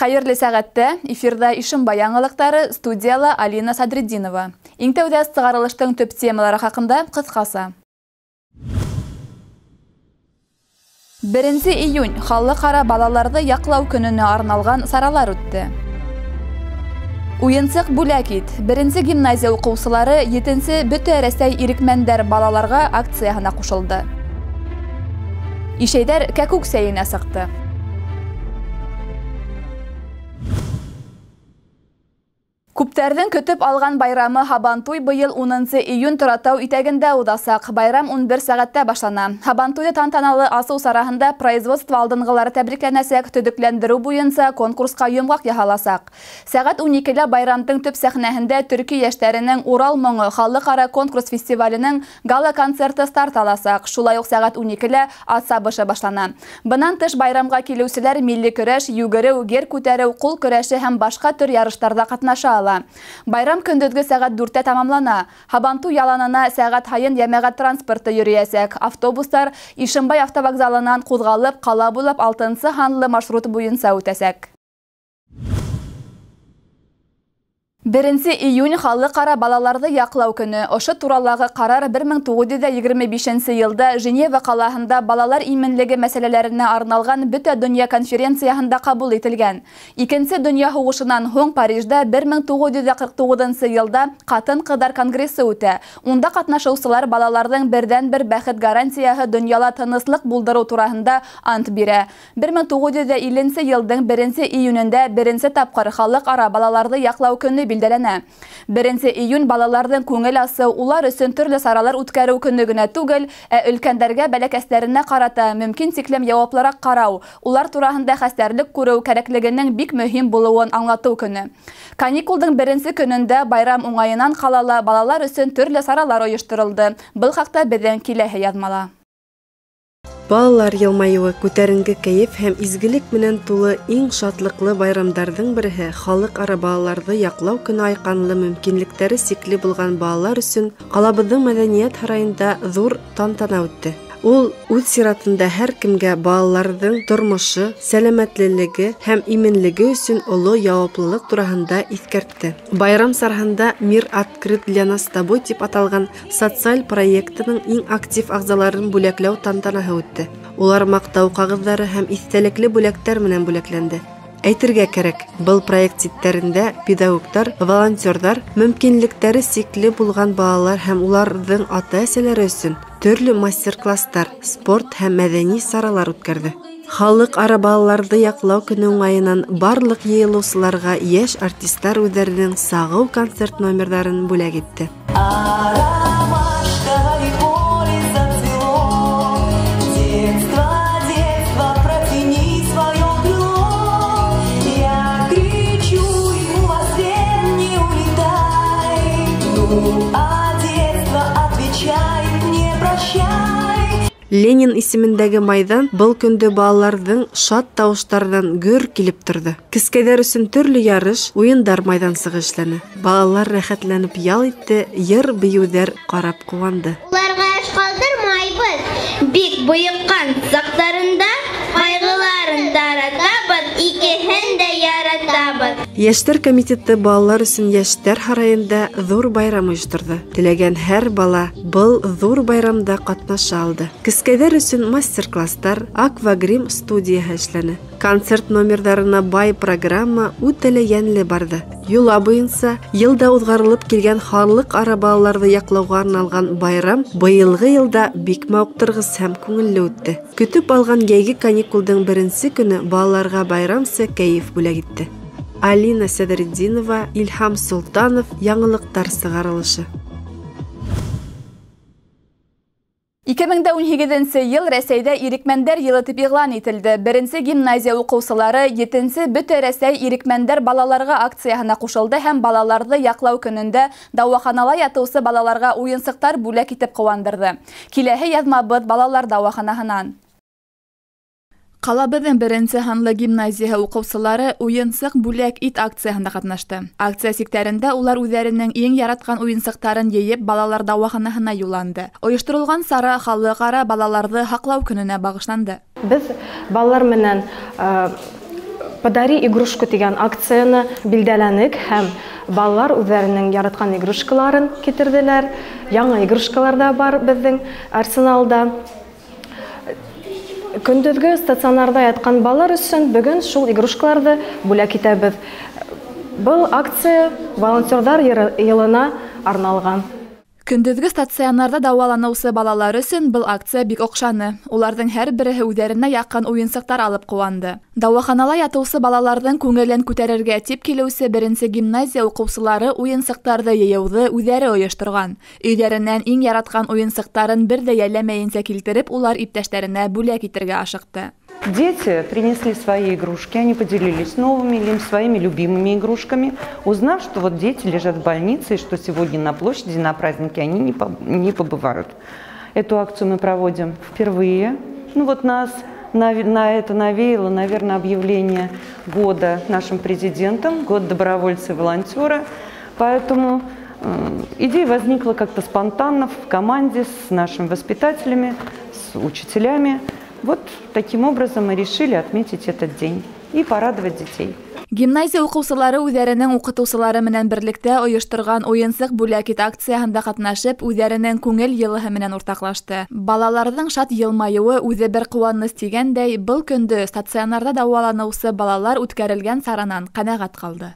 Хәйерле сәғәттә эфирҙа Ишембай яңылыҡтары, студияла Алина Садретдинова. Иң тәүҙә сығарылыштың төп темалары хаҡында ҡыҫҡаса. 1 июнь халыҡ-ара балаларҙы яҡлау көнөнә арналған саралар үтте. Уйынсыҡ бүләк ит. 1 гимназия уҡыусылары 7-нсе Бөтә Рәсәй ирекмәндәр балаларға акцияһына ҡушылды. Ишәйҙәр кәкүк сәйенә сыҡты. Күптәрҙең көтөп алған байрамы Һабантуй быйыл 10 июнь Торатау итәгендә уҙасаҡ. Байрам 11 сәғәттә башлана. Һабантуйҙы тантаналы асыу сараһында производство алдынғылары тәбрикләнәсәк, төҙөкләндереү буйынса конкурсҡа йомғаҡ яһаласаҡ. Сәғәт 12-лә байрамдың төп сәхнәһендә төрки йәштәренең Урал моңо халыҡ-ара конкурс фестиваленең гала-концерты старт аласаҡ. Шулай уҡ сәғәт 12-лә ат сабышы башлана. Бынан тыш байрамға килеүселәр милли көрәш, йүгереү, гер күтәреү, ҡул көрәше һәм башҡа төр ярыштарҙа ҡатнаша ала. Байрам көндөҙгө сәғәт 4-тә тамамлана. Һабантуй яланына сәғәт һайын йәмәғәт транспорты йөрөйәсәк. Автобустар Ишембай автовокзалынан ҡуҙғалып, ҡала буйлап 6-нсы һанлы маршрут буйынса үтәсәк. 1 июнь халыҡ-ара балаларҙы яҡлау көнө. Ошо туралағы ҡарар 1925 йылда Женева ҡалаһында балалар именлеге мәсьәләләренә арналған Бөтә донъя конференцияһында ҡабул ителгән. Икенсе донъя һуғышынан һуң Парижда 1949 йылда ҡатын-ҡыҙҙар конгрессы үтә. Унда ҡатнашыусылар балаларҙың берҙән-бер бәхет гарантияһы донъяла тыныслыҡ булдырыу тураһында ант бирә. 1950 йылдың 1 июнендә беренсе тапҡыр халыҡ-ара балаларҙы яҡлау көнө билдәләнә. 1 июнь балаларҙың күңел асыу, улар өсөн төрлө саралар үткәреү көнө генә түгел, ә өлкәндәргә бәләкәстәренә ҡарата мөмкин тиклем яуаплыраҡ ҡарау, улар тураһында хәстәрлек күреү кәрәклегенең бик мөһим булыуын аңлатыу көнө. Каникулдың беренсе көнөндә байрам уңайынан ҡалала балалар өсөн төрлө саралар ойошторолдо. Был хаҡта беҙҙең киләһе яҙмала. Балалар йылмайыуы, күтәренке кәйеф һәм изгелек менән тулы иң шатлыҡлы байрамдарҙың береһе халыҡ-ара балаларҙы яҡлау көнө айҡанлы мөмкинлектәре сикле булған балалар өсөн ҡалабыҙҙың мәҙәниәт һарайында ҙур тантана үтте. Ул үҙ сиратында һәр кемгә балаларҙың тормошо, сәләмәтлелеге һәм именлеге өсөн оло яуаплылыҡ тураһында иҫкәртте. Байрам сараһында «Мир открыт для нас с тобой» тип аталған социаль проектының иң актив ағзаларын бүләкләү тантанаһы үтте. Улар маҡтау ҡағыҙҙары һәм иҫтәлекле бүләктәр менән бүләкләнде. Әйтергә кәрәк, был проект ситтәрендә педагогтар, волонтерҙар, мөмкинлектәре сикле булған балалар һәм уларҙың ата-әсәләре өсөн төрлө мастер-класстар, спорт һәм мәҙәни саралар үткәрҙе. Халыҡ-ара балаларҙы яҡлау көнө уңайынан барлыҡ йыйылыусыларға йәш артистар үҙҙәренең сағыу концерт номерҙарын бүләк итте. Ленин исемендәге майҙан был көндө балаларҙың шат тауыштарҙан гөр килеп торҙо. Кескәйҙәр өсөн төрлө ярыш, уйындар майҙансығы эшләне. Балалар рәхәтләнеп ял итте, йыр-бейеүҙәр ҡарап ҡыуанды. Уларға эш ҡалдырмайбыҙ, бик бойоҡҡан саҡтарында ҡайғыларын таратабыҙ, икеһен дә яратабыҙ. Йәштәр комитеты балалар өсөн Йәштәр һарайында ҙур байрам ойошторҙо. Теләгән һәр бала был ҙур байрамда ҡатнаша алды. Кескәйҙәр өсөн мастер-класстар, аквагрим студияһы эшләне. Концерт номерҙарына бай программа үтә лә йәнле барҙы. Йола буйынса йылда уҙғарылып килгән халыҡ-ара балаларҙы яҡлауға арналған байрам быйылғы йылда бик мауыҡтырғыс һәм күңелле үтте. Көтөп алған йәйге каникулдың беренсе көнө балаларға байрамса кәйеф бүләк итте. Алина Садретдинова, Илһам Солтанов, яңылыҡтар сығарылышы. 2018 йыл Рәсәйҙә ирекмәндәр йылы тип иғлан ителде. 1 гимназия уҡыусылары 7-нсе Бөтә Рәсәй ирекмәндәр балаларға акцияһына ҡушылды һәм балаларҙы яҡлау көнөндә дауаханала ятыусы балаларға уйынсыҡтар бүләк итеп ҡыуандырҙы. Киләһе яҙмабыҙ балалар дауаханаһынан. Ҡалабыҙҙың беренсе һанлы гимназияһы уҡыусылары «Уйынсыҡ бүләк ит» акцияһында ҡатнашты. Акция сиктәрендә улар үҙҙәренең иң яратҡан уйынсыҡтарын йыйып балалар дауаханаһына юлланды. Ойошторолған сара халыҡ-ара балаларҙы һаҡлау көнөнә бағышланды. Беҙ балалар менән «Подари игрушку» тигән акцияны билдәләнек һәм балалар үҙҙәренең яратҡан игрушкаларын китерҙеләр. Яңы игрушкалар ҙа бар беҙҙең арсеналда. Көндөҙгө стационарҙа ятҡан балалар өсөн бөгөн шул игрушкаларҙы бүләк итәбеҙ. Был акция волонтерҙар йылына арналған. Көндөҙгө стационарҙа дауаланыусы балалар өсөн был акция бик оҡшаны. Уларҙың һәр береһе үҙҙәренә яҡын уйынсыҡтар алып ҡыуанды. Дауаханала ятыусы балаларҙың күңелен күтәрергә тип килеүсе беренсе гимназия уҡыусылары уйынсыҡтарҙы йыйыуҙы үҙҙәре ойошторған. Өйҙәренән иң яратҡан уйынсыҡтарын бер ҙә йәлләмәйенсә килтереп, улар иптәштәренә бүләк итергә ашыҡты. Дети принесли свои игрушки, они поделились новыми или своими любимыми игрушками, узнав, что вот дети лежат в больнице и что сегодня на площади, на празднике они не побывают. Эту акцию мы проводим впервые. Ну вот нас на это навеяло, наверное, объявление года нашим президентом, год добровольца и волонтера. Поэтому идея возникла как-то спонтанно в команде с нашими воспитателями, с учителями. Вот таким образом мы решили отметить этот день и порадовать детей. Гимназия уҡыусылары үҙҙәренең уҡытыусылары менән берлектә ойошторған уйынсыҡ бүләк ит акцияһында ҡатнашып, үҙҙәренең күңел йылыһы менән уртаҡлашты. Балаларҙың шат йылмайыуы үҙе бер ҡыуаныс тигәндәй, был көндө стационарҙа дауаланыусы балалар үткәрелгән саранан ҡәнәғәт ҡалды.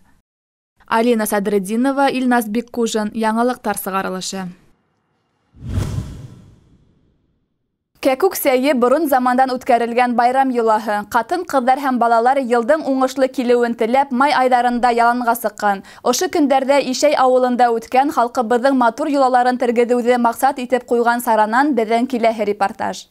Алина Садретдинова, Илназ Биккужин, яңылыҡтар сығарылышы. Кәкүк сәйе борон замандан үткәрелгән байрам йолаһы. Ҡатын-ҡыҙҙар һәм балалар йылдың уңышлы килеүен теләп май айҙарында яланға сыҡҡан. Ошо көндәрҙә Ишәй ауылында үткән халҡыбыҙҙың матур йолаларын тергеҙеүҙе маҡсат итеп ҡуйған саранан беҙҙең киләһе репортаж.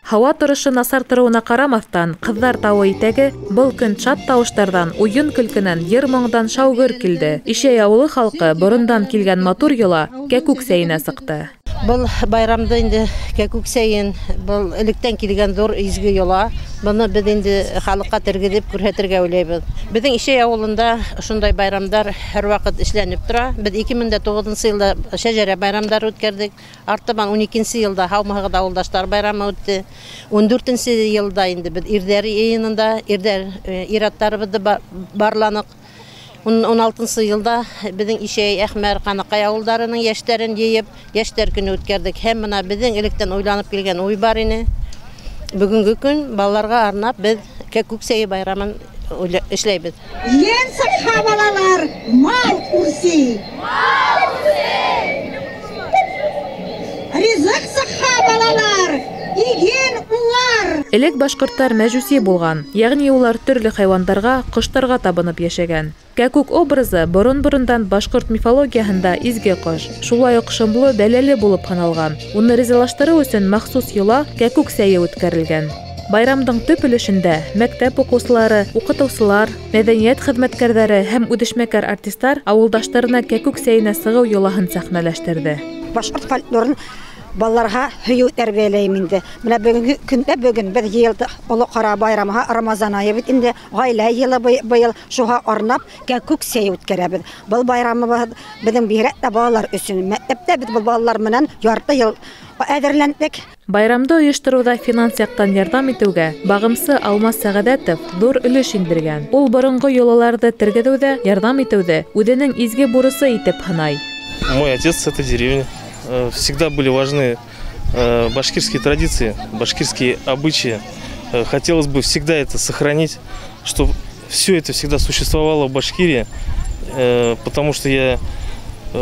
Һауа торошо насар тороуына ҡарамаҫтан, Ҡыҙҙар тауы итәге был көн шат тауыштарҙан, уйын-көлкөнән, йыр-моңдан шау-гөр килде. Ишәй ауылы халҡы борондан килгән матур йола кәкүк сәйенә сыҡты. Был байрамды инде кәкүк сәйен, был электән килгән ҙур изге йола. Быны беҙ инде халыҡҡа тергеҙеп күрһәтергә уйлайбыҙ. Беҙҙең Ишәй ауылында ошондай байрамдар һәр ваҡыт эшләнеп тора. Беҙ 2009 йылда шәжәрә байрамдары үткәрҙек. Артабан 12 йылда һаумыһығыҙ ауылдаштар байрамы үтте. 14 йылда инде беҙ ирҙәр йыйынында ирҙәр ир-аттарыбыҙҙы барланыҡ. 16 йылда беҙҙең Ишәй, Әхмәр, Ҡанаҡай ауылдарының йәштәрен йыйып, йәштәр көнө үткәрҙек. Һәм бына беҙҙең электән уйланып килгән уй бар ине. Бөгөнгө көн балаларға арнап беҙ кәкүк сәйе байрамын эшләйбеҙ. Ен сыҡһа балалар, мал үрси. Ризыҡ сыҡһа балалар, иген уңар. Элек башҡорттар мәжүси булған, йәғни улар төрлө хайуандарға, ҡоштарға табынып йәшәгән. Кәкүк образы борон-борондан башҡорт мифологияһында изге ҡош, шулай уҡ шомло, бәләле булып һаналған. Уны ризалаштырыу өсөн махсус йола кәкүк сәйе үткәрелгән. Байрамдың төп өлөшөндә мәктәп уҡыусылары, уҡытыусылар, мәҙәниәт хеҙмәткәрҙәре һәм үҙешмәкәр артистар ауылдаштарына кәкүк сәйенә сығыу йолаһын сәхнәләштерҙе. Башҡорт фольклорын балаларға һөйөү тәрбиәләйем инде. Менә бөгөнгө көндә бөгөн беҙ йыйылдыҡ Оло Ҡара байрамға, Рамазан айы бит инде, ғаилә йылы быйыл, шуға арнап кәкүк сәйе үткәрәбеҙ. Был байрамыбыҙ беҙҙең бигерәк тә балалар өсөн. Мәктәптә беҙ был балалар менән ярты йыл әҙерләндек. Байрамды ойоштороуҙа финанс яҡтан ярҙам итеүгә бағымсы Алмаз Сәғәҙәтов ҙур өлөш индергән. Ул боронғо йолаларҙы тергеҙеүҙә ярҙам итеүҙе үҙенең изге бурысы итеп һанай. Мой отец с этой деревни. Всегда были важны башкирские традиции, башкирские обычаи. Хотелось бы всегда это сохранить, чтобы все это всегда существовало в Башкирии, потому что я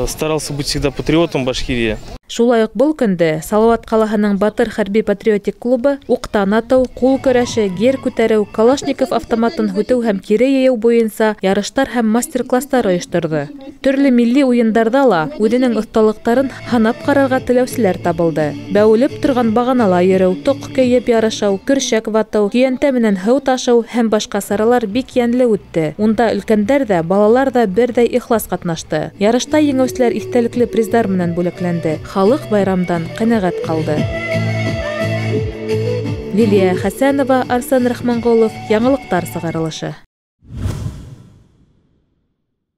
старался быть всегда патриотом Башкирии. Шулай уҡ был көндө Салауат ҡалаһының Батыр хәрби-патриотик клубы уҡтан атыу, ҡул көрәше, гер күтәреү, Калашников автоматын һүтеү һәм кире йыйыу буйынса ярыштар һәм мастер-класстар ойошторҙо. Төрлө милли уйындарҙа ла үҙенең оҫталыҡтарын һанап ҡарарға теләүселәр табылды. Бәүелеп торған бағанала йөрөү, тоҡ кейеп ярышыу, көршәк ватыу, көйәнтә менән һыу ташыу һәм башҡа саралар бик йәнле үтте. Унда өлкәндәр ҙә, балалар ҙа берҙәй ихлас ҡатнашты. Ярышта еңеүселәр иҫтәлекле приздар менән бүләкләнде. Халыҡ байрамдан ҡәнәғәт ҡалды. Лилия Хәсәнова, Арсен Рахманғолов, яңылыҡтар сығарылышы.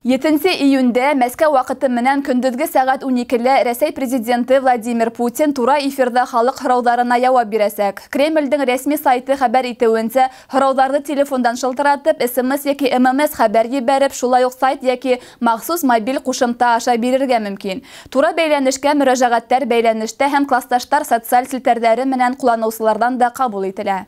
7 июндә Мәскәү ваҡыты менән көндөҙгө сәғәт 12-лә Рәсәй президенты Владимир Путин тура эфирҙа халыҡ һорауҙарына яуап бирәсәк. Кремлдең рәсми сайты хәбәр итеүенсә, һорауҙарҙы телефондан шылтыратып, СМС йәки ММС хәбәр ебәреп, шулай уҡ сайт йәки махсус мобиль ҡушымта аша бирергә мөмкин. Тура бәйләнешкә мөрәжәғәттәр бәйләнештә һәм класташтар социаль селтәрҙәре менән ҡулланыусыларҙан да ҡабул ителә.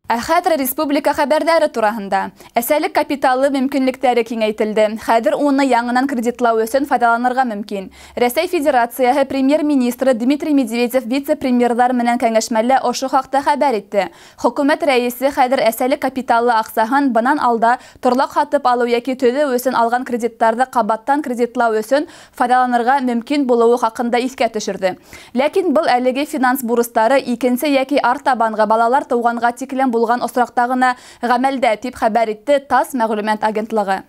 Ә хәҙер республика хәбәрҙәре тураһында. Әсәлек капиталы мөмкинлектәре киңәйтелде. Хәҙер уны яңынан кредитлау өсөн файҙаланырға мөмкин. Рәсәй Федерацияһы премьер-министры Дмитрий Медведев вице-премьерҙар менән кәңәшмәлә ошо хаҡта хәбәр итте. Хөкүмәт рәйесе хәҙер әсәлек капиталы аҡсаһын бынан алда торлаҡ һатып алыу йәки төҙөү өсөн алған кредиттарҙы ҡабаттан кредитлау өсөн файҙаланырға мөмкин булыуы хаҡында иҫкә төшөрҙө. Ләкин был әлеге финанс бурыстары икенсе йәки артабанғы балалар тыуғанға тиклем булған осраҡта ғына ғәмәлдә, тип хәбәр итте ТАСС мәғлүмәт агентлығы.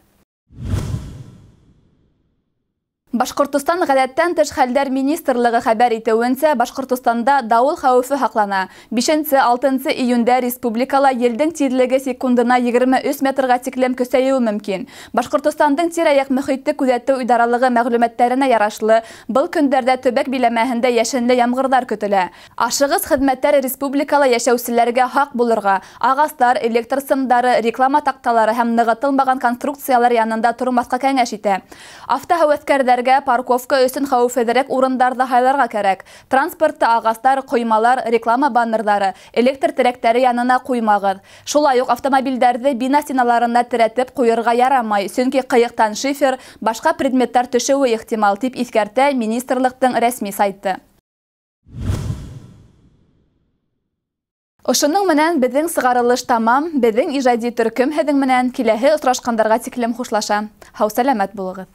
Башҡортостан ғәҙәттән тыш хәлдәр министрлығы хәбәр итеүенсә, Башҡортостанда дауыл хәүефе һаҡлана. 5-6 июндә республикала елдең тиҙлеге секундына 23 метрға тиклем көсәйеүе мөмкин. Башҡортостандың тирә-яҡ мөхитте күҙәтеү идаралығы мәғлүмәттәренә ярашлы, был көндәрҙә төбәк биләмәһендә йәшенле ямғырҙар көтөлә. Ашығыс хеҙмәттәр республикала йәшәүселәргә һаҡ булырға, ағастар, электр сымдары, реклама таҡталары һәм нығытылмаған конструкциялар янында тормаҫҡа кәңәш итә. Автоһәүәҫкәрҙәргә парковка өсөн хәүефһеҙерәк урындарҙы һайларға кәрәк. Транспортты ағастар, ҡоймалар, реклама баннерҙары, электр терәктәре янына ҡуймағыҙ. Шулай уҡ автомобилдәрҙе бина стеналарына терәтеп ҡуйырға ярамай, сөнки ҡыйыҡтан шифер, башҡа предметтар төшөүе ихтимал, тип иҫкәртә министрлыҡтың рәсми сайты. Ошоноң менән беҙҙең сығарылыш тамам. Беҙҙең ижади төркөм һеҙҙең менән киләһе осрашҡандарға тиклем хушлаша. Һау-сәләмәт булығыҙ.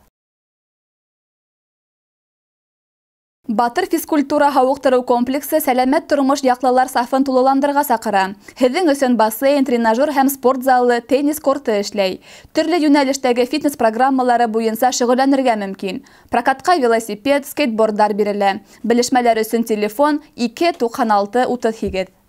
Батыр физкультура һауыҡтырыу комплексы сәләмәт тормош яҡлылар сафын тулыландырырға саҡыра. Һеҙҙең өсөн бассейн, тренажер һәм спорт залы, теннис корты эшләй. Төрлө йүнәлештәге фитнес программалары буйынса шөғөлләнергә мөмкин. Прокатҡа велосипед, скейтборддар бирелә. Белешмәләр өсөн телефон 2 96 38.